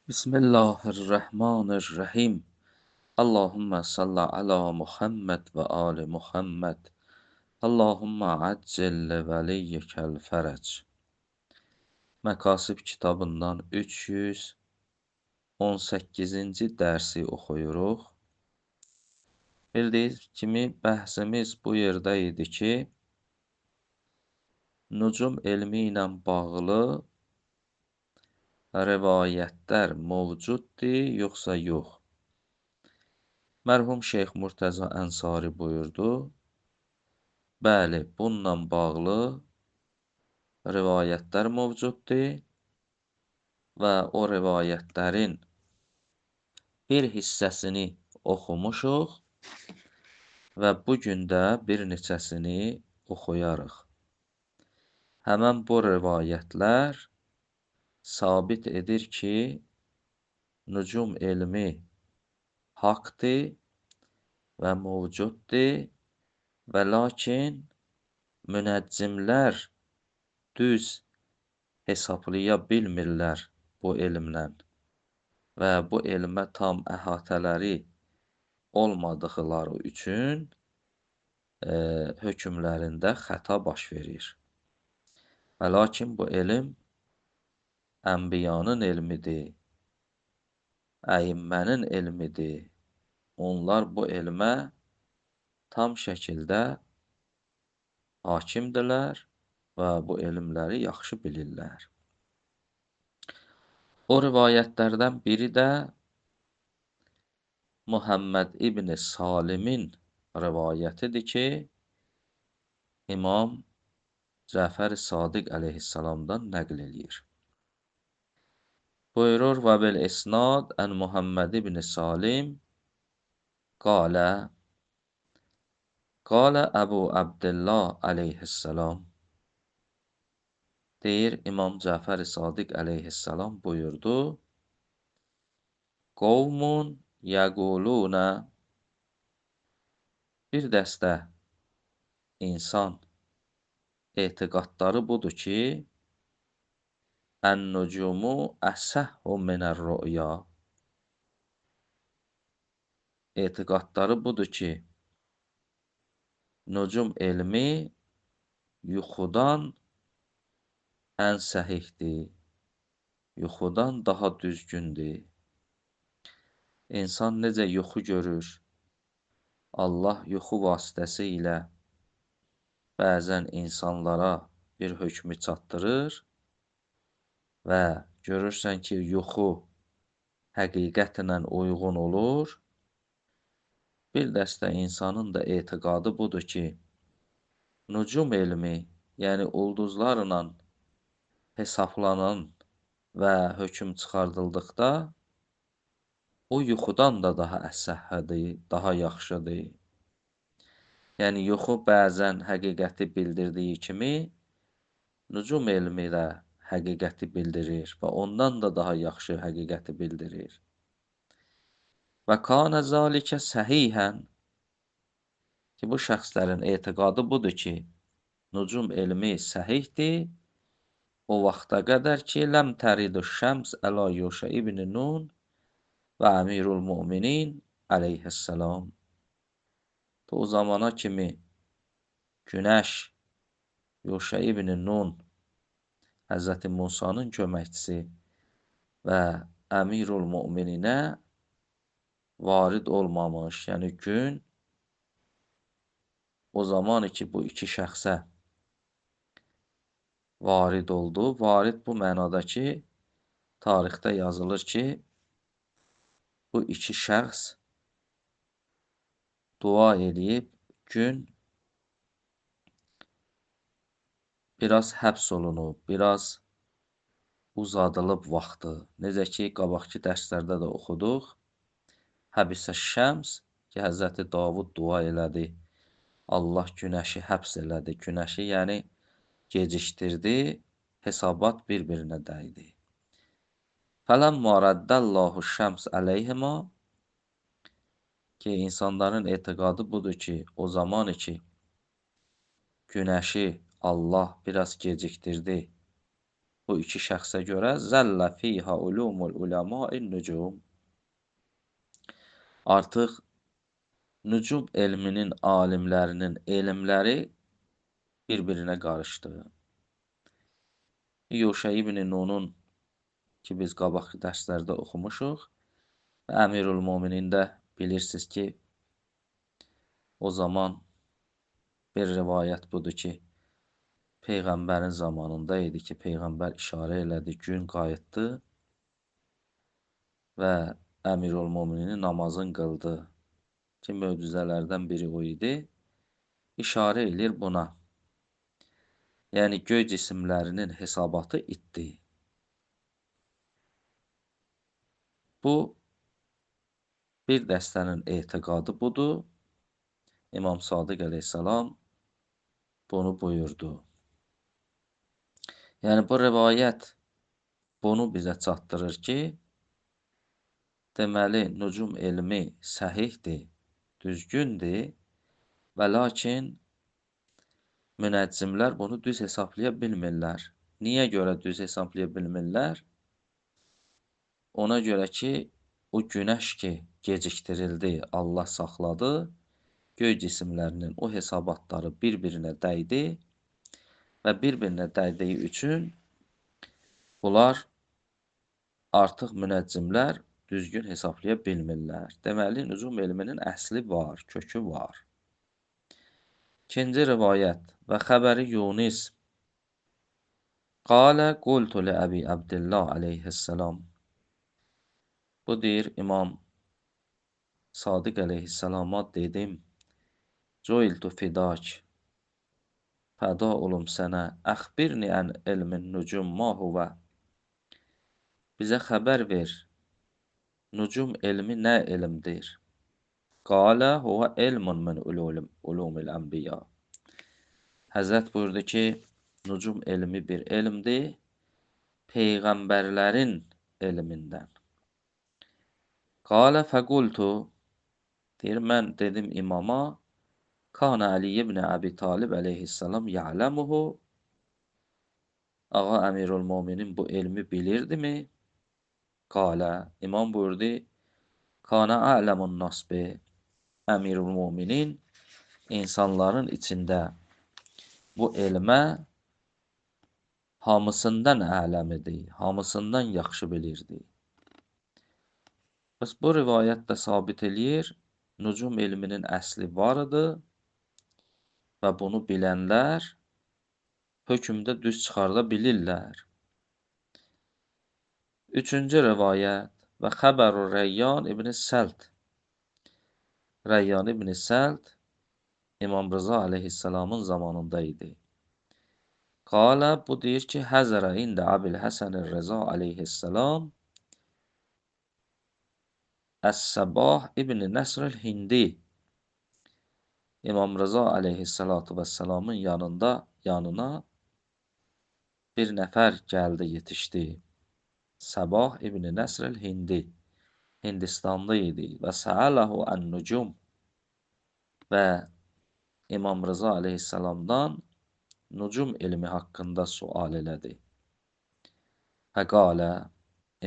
Bismillahirrahmanirrahim. Allahümme salli ala Muhammed və ali Muhammed. Allahümme accil li veliyyikəl fərəc. Məkasib kitabından 318-ci dərsi oxuyuruq. Bildiyiniz kimi bəhsimiz bu yerdə idi ki, nücum elmi ilə bağlı rəvayətlər mövcuddur, yoxsa yox? Mərhum Şeyx Murtəza Ənsari buyurdu, bəli, bununla bağlı rəvayətlər mövcuddur və o rəvayətlərin bir hissəsini oxumuşuq və bu gün də bir neçəsini oxuyarıq. Həmən bu rəvayətlər sabit edir ki, nücum elmi haqdır və mövcuddur və lakin münəccimlər düz hesablaya bilmirlər bu elmlə və bu elmə tam əhatələri olmadıqları üçün hökmlərində xəta baş verir. Və lakin bu elm ənbiyanın elmidir, əimmənin elmidir. Onlar bu elmə tam şəkildə hakimdirlər və bu elmləri yaxşı bilirlər. O rivayətlərdən biri də Muhammed İbn Salimin rivayətidir ki, İmam Cəfər Sadiq əleyhissalamdan nəql eləyir. Buyurur və bil isnad ən Muhammed ibn Salim qalə qalə Əbu Əbdillah əleyhissalam deyir, İmam Cəfər Sadiq əleyhissalam buyurdu, qovmun yəquluna, bir dəstə insan etiqadları budur ki, Ən-nucumu əsəhhu minər-rü'ya. Etiqadları budur ki, nücum elmi yuxudan ən səhihdir, yuxudan daha düzgündür. İnsan necə yuxu görür, Allah yuxu vasitəsi ilə bəzən insanlara bir hökmü çatdırır və görürsən ki, yuxu həqiqətlə uyğun olur. Bir dəstə insanın da etiqadı budur ki, nücum elmi, yəni ulduzlarla hesablanan və hökm çıxardıldıqda, o yuxudan da daha əsəhhədir, daha yaxşıdır. Yəni, yuxu bəzən həqiqəti bildirdiyi kimi, nücum elmi də həqiqəti bildirir və ondan da daha yaxşı həqiqəti bildirir. Və kanə zalikə səhihən, ki, bu şəxslərin etiqadı budur ki, nücum elmi səhihdir, o vaxta qədər ki, ləm təridu şəms əla Yuşə ibn Nun və Əmirul Müminin əleyhissalam. O zamana kimi günəş Yuşə ibn Nun, Həzrəti Musanın köməkçisi və Əmirul Mömininə varid olmamış, yəni gün o zaman ki, bu iki şəxsə varid oldu. Varid bu mənada ki, tarixdə yazılır ki, bu iki şəxs dua eləyib, gün biraz həbs olunub, biraz uzadılıb vaxtı. Necə ki, qabaqki dərslərdə də oxuduq. Həbisə şəms ki, Həzrəti Davud dua elədi. Allah günəşi həbs elədi. Günəşi, yəni gecikdirdi, hesabat bir-birinə dəydi. Fələmmə rəddəllahu şəms əleyhimə, ki, insanların etiqadı budur ki, o zaman ki, günəşi Allah biraz gecikdirdi Bu iki şəxsə görə zəllə fiha ulumul uləma'in nücum. Artıq nücum elminin alimlərinin elmləri bir-birinə qarışdı. Yuşə ibn Nunun ki, biz qabaqki dərslərdə oxumuşuq və Əmirül Müminin də bilirsiniz ki, o zaman bir rivayət budur ki, Peyğəmbərin zamanında idi ki, Peyğəmbər işarə elədi, gün qayıtdı və Əmirül Müminin namazın qıldı ki, möcüzələrdən biri o idi, işarə eləyir buna. Yəni, göy cisimlərinin hesabatı itdi. Bu, bir dəstənin etiqadı budur. İmam Sadiq əleyhissalam bunu buyurdu. Yəni, bu rivayət bunu bizə çatdırır ki, deməli, nücum elmi səhihdir, düzgündür və lakin münəccimlər bunu düz hesablaya bilmirlər. Niyə görə düz hesablaya bilmirlər? Ona görə ki, o günəş ki, gecikdirildi, Allah saxladı, göy cisimlərinin o hesabatları bir-birinə dəydi və bir-birinə dəydiyi üçün bunlar artıq münəccimlər düzgün hesablaya bilmirlər. Deməli, nücum elminin əsli var, kökü var. İkinci rivayət və xəbəri Yunis. Qalə qultu li Əbi Əbdillah əleyhissalam. Bu deyir, İmam Sadiq əleyhissalama dedim, Cuiltu fidak, fəda olum sənə, əxbirni ən elmin nücum ma huvə. Bizə xəbər ver, nücum elmi nə elmdir? Qalə huvə elmun min ulumil ənbiya. Həzrət buyurdu ki, nücum elmi bir elmdir, peyğəmbərlərin elmindən. Qalə fəqultu, deyir, mən dedim imama, Kana Ali ibn Əbi Talib əleyhissalam ya'ləmuhu. Ağa Əmirül Müminin bu elmi bilirdimi? Qalə, imam buyurdu, Kana a'ləmun nasbi. Əmirül Müminin insanların içində bu elmə hamısından ələm idi, hamısından yaxşı bilirdi. Bəs bu rivayət də sabit eləyir, nücum elminin əsli var idi və bunu bilənlər hökmdə düz çıxarda bilirlər. Üçüncü rivayət və xəbəru Rəyyan ibn Səlt. Rəyyan ibn Səlt İmam Rıza əleyhissalamın zamanında idi. Qalə, bu deyir ki, Həzərə ində Əbil Həsən Rıza əleyhissalam Əs-Səbah ibn Nəsr-ül Hindi. İmam Rıza əleyhissalatu vəssalamın yanına bir nəfər gəldi, yetişdi. Səbah ibn Nəsr-ül Hindi Hindistanlı idi və səələhu ən-nücum və İmam Rıza əleyhissalamdan nücum elmi haqqında sual elədi. Fəqalə,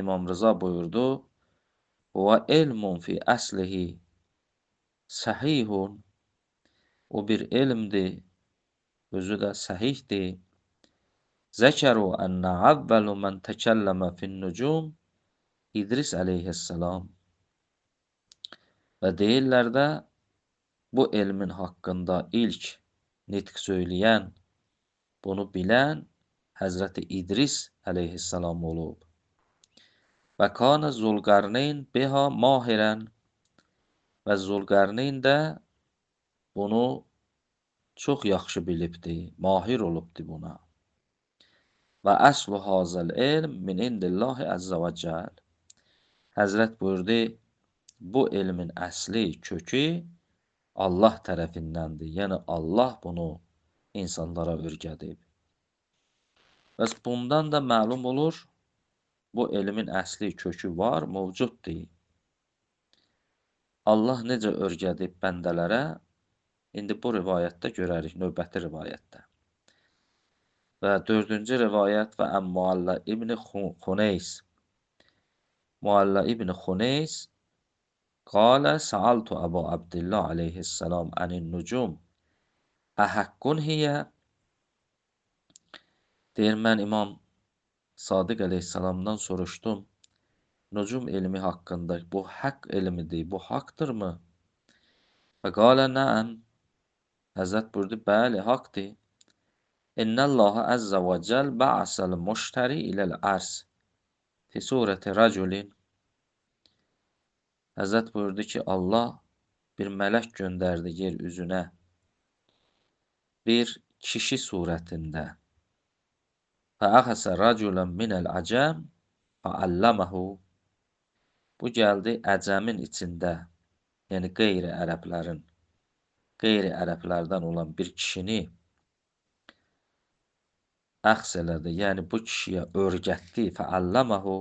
İmam Rıza buyurdu, Huvə elmun fi əslihi səhihun. O bir elmdir, özü də səhihdir. Zəkəru ənə əvvəlu mən təkəlləmə fin-nücum İdris əleyhissalam. Və deyirlər də, bu elmin haqqında ilk nitq söyləyən, bunu bilən Həzrəti İdris əleyhissalam olub. Və kanə Zulqarneyn biha mahirən. Və Zulqarneyn də bunu çox yaxşı bilibdi, mahir olubdi buna. Və əslu hazəl elm min indillahi əzzə və cəl. Həzrət buyurdu, bu elmin əsli, kökü Allah tərəfindəndir. Yəni, Allah bunu insanlara öyrədib. Bəs bundan da məlum olur, bu elmin əsli, kökü var, mövcuddur. Allah necə öyrədib bəndələrə, indi bu rivayətdə görərik, növbəti rivayətdə. Və dördüncü rivayət və ən Mualla ibn Xuneys. Mualla ibn Xuneys qalə sa'altu Əbu Abdillah aleyhissalam ənin nücum əhəqqun hiyə. Deyir, mən İmam Sadiq əleyhissalamdan soruşdum, nücum elmi haqqında, bu haqq elmidir, bu haqdırmı? Və qalə nəəm. Həzrət buyurdu, bəli, haqdır. İnnəllaha əzzə və cəl bə'asəl müştəri iləl ərs fi surəti rəculin. Həzrət buyurdu ki, Allah bir mələk göndərdi yer üzünə, bir kişi surətində. Fəəxəsə rəculən minəl əcəm fəəlləməhu. Bu gəldi əcəmin içində, yəni qeyri-ərəblərin, qeyri-ərəblərdən olan bir kişini əxs elədi, yəni bu kişiyə örgətdi, fəəlləməhu,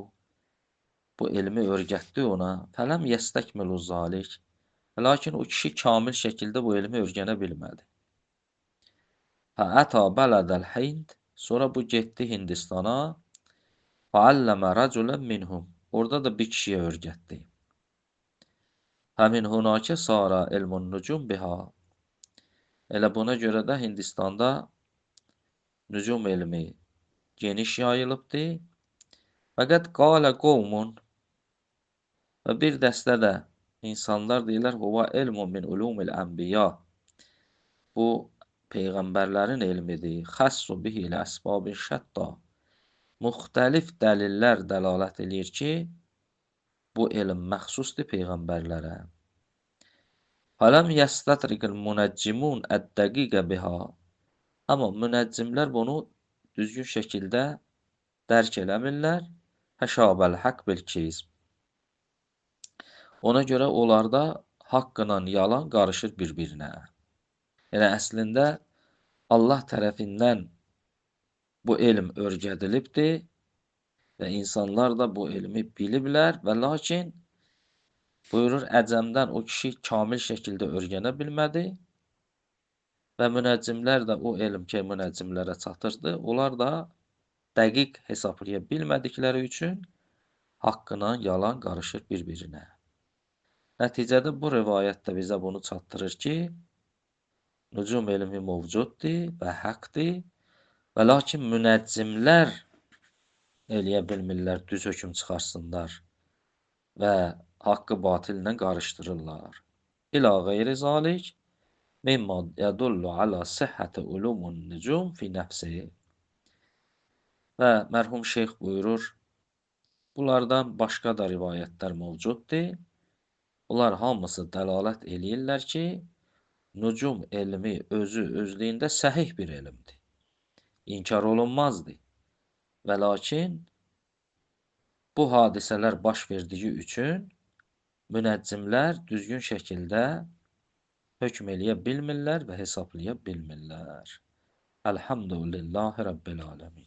bu elmi örgətdi ona, fələm yəstəkmilu zalik, lakin o kişi kamil şəkildə bu elmi örgənə bilmədi. Fəətə bələdəl Hind, sonra bu getdi Hindistana, fəəlləmə rəculən minhum, orada da bir kişiyə örgətdi. Həmin hunakə sara elmun nücum biha. Elə buna görə də Hindistanda nücum elmi geniş yayılıbdır. Fəqət qalə qovmun, və bir dəstə də insanlar deyirlər, huva elmun min ulumil ənbiya. Bu peyğəmbərlərin elmidir. Xəssu bihi ilə əsbabin şətta. Müxtəlif dəlillər dəlalət eləyir ki, bu elm məxsusdur peyğəmbərlərə. Fələm yəstətriqil münəccimun əd-dəqiqə biha. Amma münəccimlər bunu düzgün şəkildə dərk eləmirlər. Həşabəl haqq bil kizb. Ona görə onlarda haqqla yalan qarışır bir-birinə. Yəni əslində Allah tərəfindən bu elm örgədilibdir və insanlar da bu elmi biliblər və lakin buyurur, əcəmdən o kişi kamil şəkildə örgənə bilmədi və münəccimlər də o elm ki, münəccimlərə çatırdı, onlar da dəqiq hesablaya bilmədikləri üçün haqqına yalan qarışır bir-birinə. Nəticədə bu rivayət də bizə bunu çatdırır ki, nücum elmi mövcuddur və həqdir və lakin münəccimlər eləyə bilmirlər, düz hökm çıxarsınlar və haqqı batillə qarışdırırlar. İlâ qeyri zalik mimma yədullu alə sihhəti ulumun nücum fi nəfsi. Və mərhum şeyx buyurur, bunlardan başqa da rivayətlər mövcuddur. Bunlar hamısı dəlalət eləyirlər ki, nücum elmi özü özlüyündə səhih bir elmdir. İnkar olunmazdır. Və lakin bu hadisələr baş verdiyi üçün münəccimlər düzgün şəkildə hökm eləyə bilmirlər və hesablaya bilmirlər. Elhamdülillahi Rabbil aləmin.